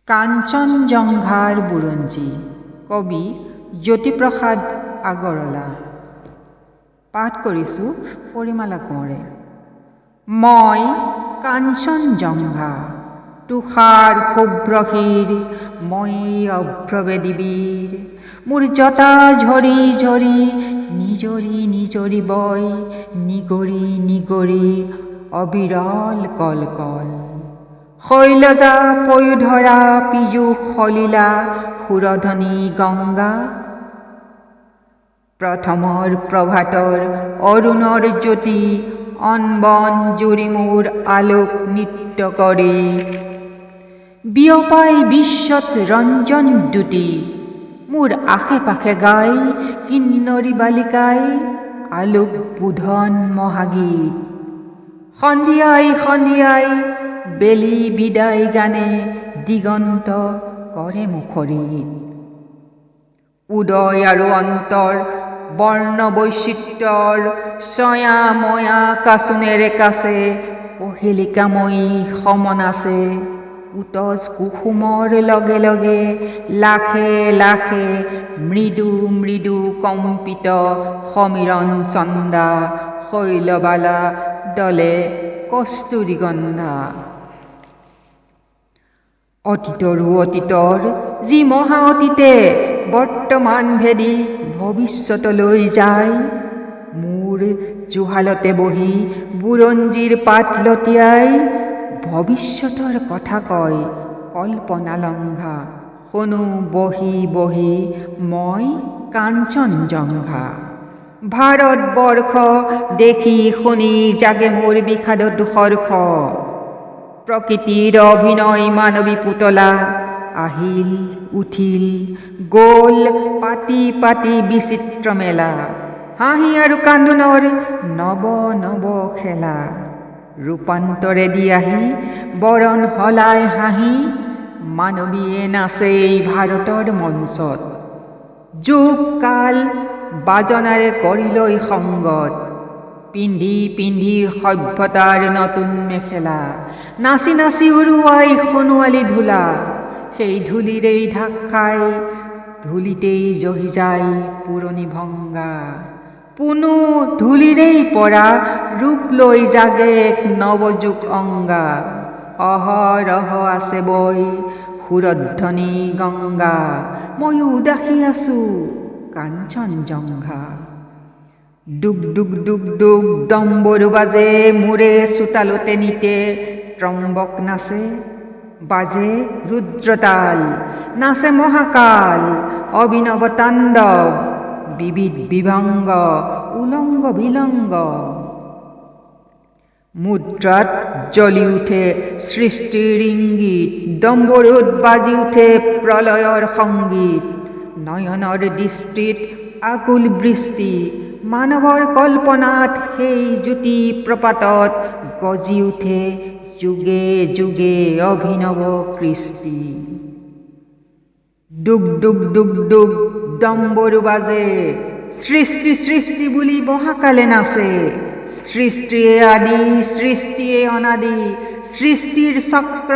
কাঞ্চনজংঘাৰ বুৰঞ্জী, কবি জ্যোতিপ্ৰসাদ আগৰৱালা। পাঠ কৰিছোঁ পৰিমালা কোঁৱৰে। মই কাঞ্চনজংঘা, তুষাৰ শুভ্ৰশিৰ, মই অভ্ৰবেদী বীৰ। মোৰ জটা ঝৰি ঝৰি নিজৰি নিজৰি বয়, নিগৰি নিগৰি অবিৰল কল কল। শৈলজা পয়োধৰা পীযুষ সলিলা সুৰধ্বনি গংগা। প্ৰথমৰ প্ৰভাতৰ অৰুণৰ জ্যোতি অনবন জুৰি মোৰ আলোক নৃত্য কৰি বিয়পাই বিশ্বত ৰঞ্জন দ্যুতি। মোৰ আশে পাশে গাই কিন্নৰী বালিকাই আলোক বোধন মহাগীত। সন্ধিয়াই সন্ধিয়াই বেলি বিদায় গানে দিগন্ত কৰে মুখৰিত। উদয় আৰু অন্তৰ বৰ্ণ বৈচিত্ৰ্যৰ ছয়া ময়া কাচোনেৰে কাছে পহেলিকাময়ী সমনাচে। উতজ কুসুমৰ লগে লগে লাখে লাখে মৃদু মৃদু কম্পিত সমীৰণ চন্দা শৈলবালা দলে কস্তুৰীগন্ধা। অতীতৰো অতীতৰ যি মহা অতীতে বৰ্তমান ভেদি ভৱিষ্যতলৈ যায়, মোৰ জুহালতে বহি বুৰঞ্জীৰ পাত লটিয়াই ভৱিষ্যতৰ কথা কয় কল্পনালংঘা। শুনো বহি বহি মই কাঞ্চনজংঘা। ভাৰতবৰ্ষ দেখি শুনি জাগে মোৰ বিষাদত হৰ্ষ। প্ৰকৃতিৰ অভিনয় মানৱী পুতলা আহিল উঠিল গ'ল পাতি পাতি বিচিত্ৰ মেলা। হাঁহি আৰু কান্দোনৰ নৱ নৱ খেলা। ৰূপান্তৰেদি আহি বৰণ সলাই হাঁহি মানৱীয়ে নাচে এই ভাৰতৰ মঞ্চত। যুগ কাল বাজনাৰে কৰি লৈ সংগত। পিন্ধি পিন্ধি সভ্যতাৰ নতুন মেখেলা নাচি নাচি উৰুৱাই সোণোৱালী ধূলা। সেই ধূলিৰেই ঢাক খাই ধূলিতেই জহি যায় পুৰণি ভংগা। পুনু ধূলিৰেই পৰা ৰূপ লৈ জাগে এক নৱযুগ অংগা। অহৰহ আছে বৈ সুৰধ্বনি গংগা। ময়ো উদাসী আছোঁ কাঞ্চনজংঘা। ডুক ডুক ডুক ডুক ডম্বৰু বাজে মোৰে চোতালতে নিতে ত্ৰম্বক নাচে। বাজে ৰুদ্ৰতাল, নাচে মহাকাল, অভিনৱ তাণ্ডৱ, বিবিধ বিভংগ, উলংগ বিলংগ। মুদ্ৰাত জ্বলি উঠে সৃষ্টিৰ ইংগিত, ডম্বৰুত বাজি উঠে প্ৰলয়ৰ সংগীত। নয়নৰ দৃষ্টিত আকুল বৃষ্টি, মানৱৰ কল্পনাত সেই জ্যোতি প্ৰপাতত গজি উঠে যুগে যুগে অভিনৱ কৃষ্টি। ডুক ডুক ডুক ডুক ডম্বৰু বাজে, সৃষ্টি সৃষ্টি বুলি মহাকালে নাচে। সৃষ্টিয়ে আদি, সৃষ্টিয়ে অনাদি, সৃষ্টিৰ চক্ৰ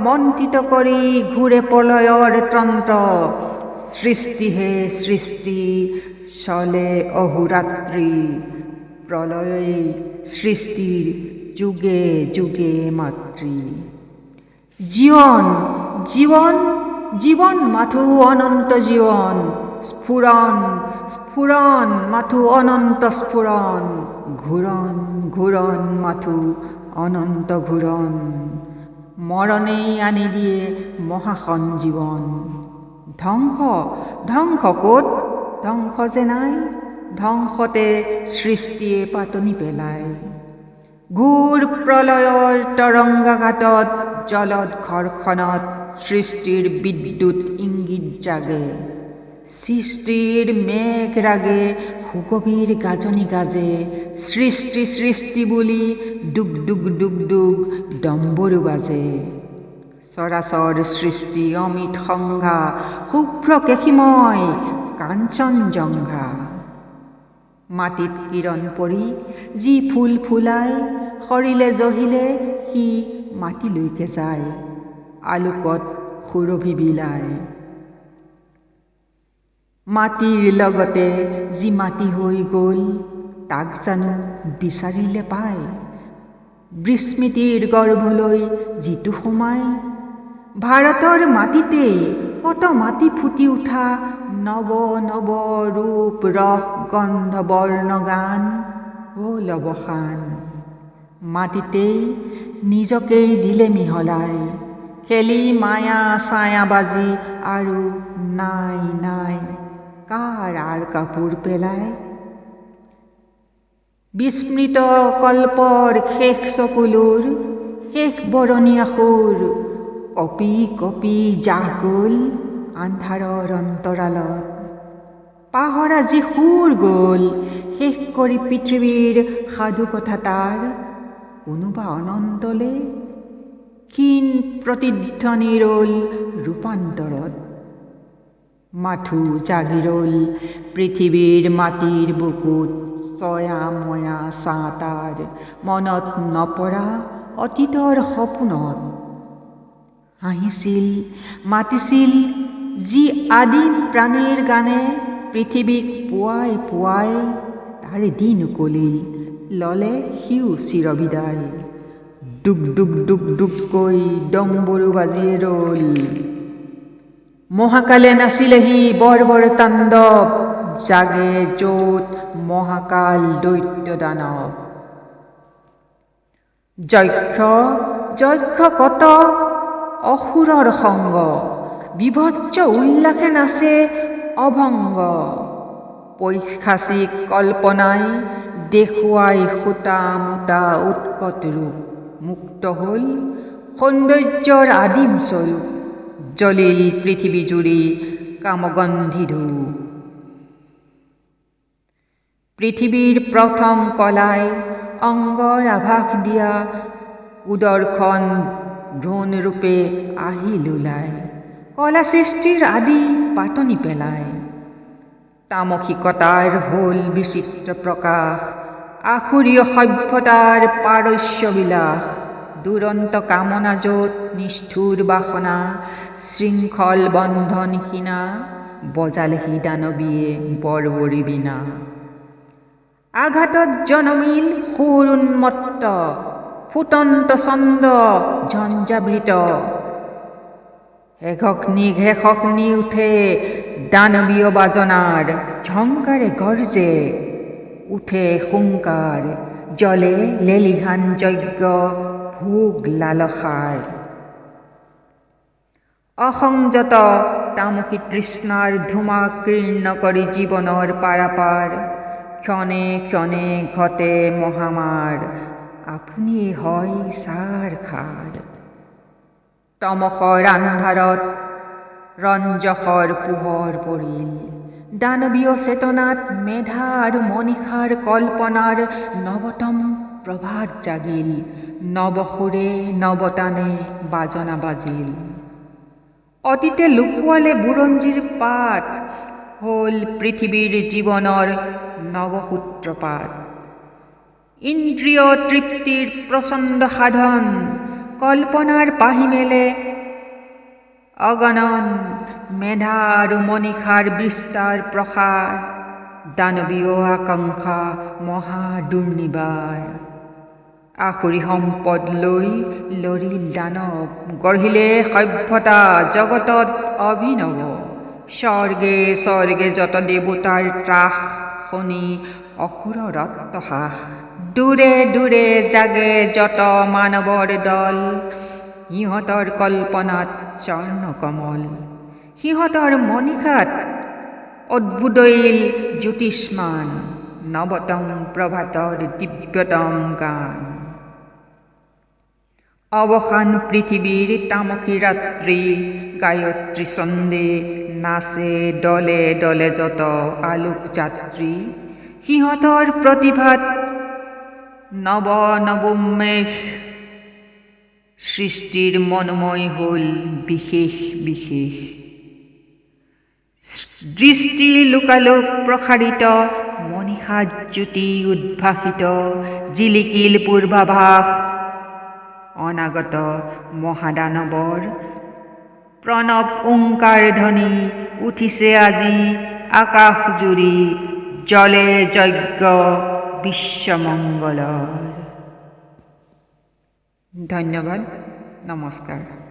মন্থিত কৰি ঘূৰে প্ৰলয়ৰ তন্ত্ৰ। সৃষ্টিহে সৃষ্টি চলে অহোৰাত্ৰি, প্ৰলয়েই সৃষ্টিৰ যুগে যুগে মাতৃ। জীৱন জীৱন জীৱন মাথো অনন্ত জীৱন, স্ফুৰণ স্ফুৰণ মাথো অনন্ত স্ফুৰণ, ঘূৰণ ঘূৰণ মাথো অনন্ত ঘূৰণ। মৰণেই আনি দিয়ে মহাসঞ্জীৱন। ধ্বংস ধ্বংস ক'ত, ধ্বংস যে নাই, ধ্বংসতে সৃষ্টিয়ে পাতনি পেলায়। ঘোৰ প্ৰলয়ৰ তৰংগাঘাতত জলদ ঘৰ্ষণত সৃষ্টিৰ বিদ্যুৎ ইংগিত জাগে। সৃষ্টিৰ মেঘ ৰাগে সুগভীৰ গাজনি গাজে। সৃষ্টি সৃষ্টি বুলি ডুক ডুক ডুক ডুক ডম্বৰু বাজে। চৰাচৰ সৃষ্টি অমিত সংঘা, শুভ্ৰ কেশীময় কাঞ্চনজংঘা। মাটিত কিৰণ পৰি যি ফুল ফুলাই, সৰিলে জহিলে সি মাটিলৈকে যায়। আলোকত সুৰভি বিলায়। মাটিৰ লগতে যি মাটি হৈ গ'ল, তাক জানো বিচাৰিলে পায়? বিস্মৃতিৰ গৰ্ভলৈ যিটো সোমায়, ভাৰতৰ মাটিতেই কত মাটি ফুটি উঠা নৱ নৱ ৰূপ ৰস গন্ধ বৰ্ণ গান হ'ল অৱসান। মাটিতেই নিজকেই দিলে মিহলাই, খেলি মায়া ছায়া বাজি আৰু নাই নাই কাৰ আঁৰ কাপোৰ পেলাই। বিস্মৃত কল্পৰ শেষ চকুলোৰ শেষ বৰণীয়া সুৰ কঁপি কঁপি জাহ গ'ল আন্ধাৰৰ অন্তৰালত। পাহৰা যি সুৰ গ'ল শেষ কৰি পৃথিৱীৰ সাধুকথা তাৰ কোনোবা অনন্তলে ক্ষীণ প্ৰতিধ্বনি ৰ'ল ৰূপান্তৰত। মাথো জাগি ৰ'ল পৃথিৱীৰ মাটিৰ বুকুত ছয়া ময়া ছাঁ তাৰ মনত নপৰা অতীতৰ সপোনত। হাঁহিছিল মাতিছিল যি আদিম প্ৰাণীৰ গানে পৃথিৱীক পুৱাই পুৱাই, তাৰ দিন উকলিল ল'লে সিও চিৰবিদায়। ডুক ডুক ডুক ডুককৈ ডম্বৰু বাজিয়ে ৰ'ল। মহাকালে নাচিলেহি বৰ বৰ তাণ্ডৱ, জাগে য'ত মহাকাল দৈত্য দানৱ। যক্ষ যক্ষ কত অসুৰৰ সংগ, বীভৎস উল্লাসে নাচে অভংগ। পৈশাচিক কল্পনাই দেখুৱাই সূতা মোটা উৎকট ৰূপ, মুক্ত হ'ল সৌন্দৰ্যৰ আদিম স্বৰূপ। জ্বলিল পৃথিৱী জুৰি কামগন্ধি ধূপ। পৃথিৱীৰ প্ৰথম কলাই অংগৰ আভাস দিয়া উদৰ্শন ভ্ৰূণ ৰূপে আহিল ওলাই, কলা সৃষ্টিৰ আদি পাতনি পেলাই। তামসিকতাৰ হ'ল বিচিত্ৰ প্ৰকাশ, আসুৰীয় সভ্যতাৰ পাৰস্য বিলাস। দুৰন্ত কামনা য'ত নিষ্ঠুৰ বাসনা, শৃংখল বন্ধনহীনা, বজালেহি দানৱীয়ে বৰ্বৰী বীণা। আঘাতত জনমিল সুৰ উন্মত্ত, ফুটন্ত ছন্দ ঝঞ্ঝাবৃত। হেঘগ্নি ঘেষগ্নি উঠে দানৱীয় বাজনাৰ, ঝংকাৰে গৰ্জে উঠে হুংকাৰ, জ্বলে লেলিহান যজ্ঞ ভোগ লালসাৰ। অসংযত তামসী তৃষ্ণাৰ ধূমা কীৰ্ণ কৰি জীৱনৰ পাৰাপাৰ, ক্ষণে ক্ষণে ঘটে মহামাৰ, আপুনিয়ে হয় ছাৰখাৰ। তমসৰ আন্ধাৰত ৰঞ্জসৰ পোহৰ পৰিল, দানৱীয় চেতনাত মেধা আৰু মনীষাৰ কল্পনাৰ নৱতম প্ৰভাত জাগিল, নৱসুৰে নৱতানে বাজনা বাজিল। অতীতে লুকুৱালে বুৰঞ্জীৰ পাত, হ'ল পৃথিৱীৰ জীৱনৰ নৱসূত্ৰপাত। ইন্দ্ৰিয় তৃপ্তিৰ প্ৰচণ্ড সাধন, কল্পনাৰ পাহি মেলে অগণন, মেধা আৰু মনীষাৰ বিস্তাৰ প্ৰসাৰ, দানৱীয় আকাংক্ষা মহা দুৰ্নিবাৰ। আসুৰী সম্পদ লৈ লৰিল দানৱ, গঢ়িলে সভ্যতা জগতত অভিনৱ। স্বৰ্গে স্বৰ্গে যত দেৱতাৰ ত্ৰাস, শুনি অসুৰৰ অট্টহাস। দূৰে দূৰে জাগে যত মানৱৰ দল, সিহঁতৰ কল্পনাত স্বৰ্ণকমল। সিহঁতৰ মনীষাত অদ্ভুদৈল জ্যোতিষ্মান, নৱতম প্ৰভাতৰ দিব্যতম গান। অৱসান পৃথিৱীৰ তামসী ৰাত্ৰি, গায়ত্ৰী ছন্দে নাচে দলে দলে যত আলোক যাত্ৰী। সিহঁতৰ প্ৰতিভাত নৱ নৱোন্মেষ সৃষ্টিৰ মনোময় হ'ল বিশেষ বিশেষ। দৃষ্টি লোকালোক প্ৰসাৰিত, মনীষা জ্যোতি উদ্ভাসিত, জিলিকিল পূৰ্বাভাস অনাগত মহাদানৱৰ প্ৰণৱ ওংকাৰ ধ্বনি উঠিছে আজি আকাশ জুৰি, জ্বলে যজ্ঞ বিশ্বমংগলৰ। ধন্যবাদ, নমস্কাৰ।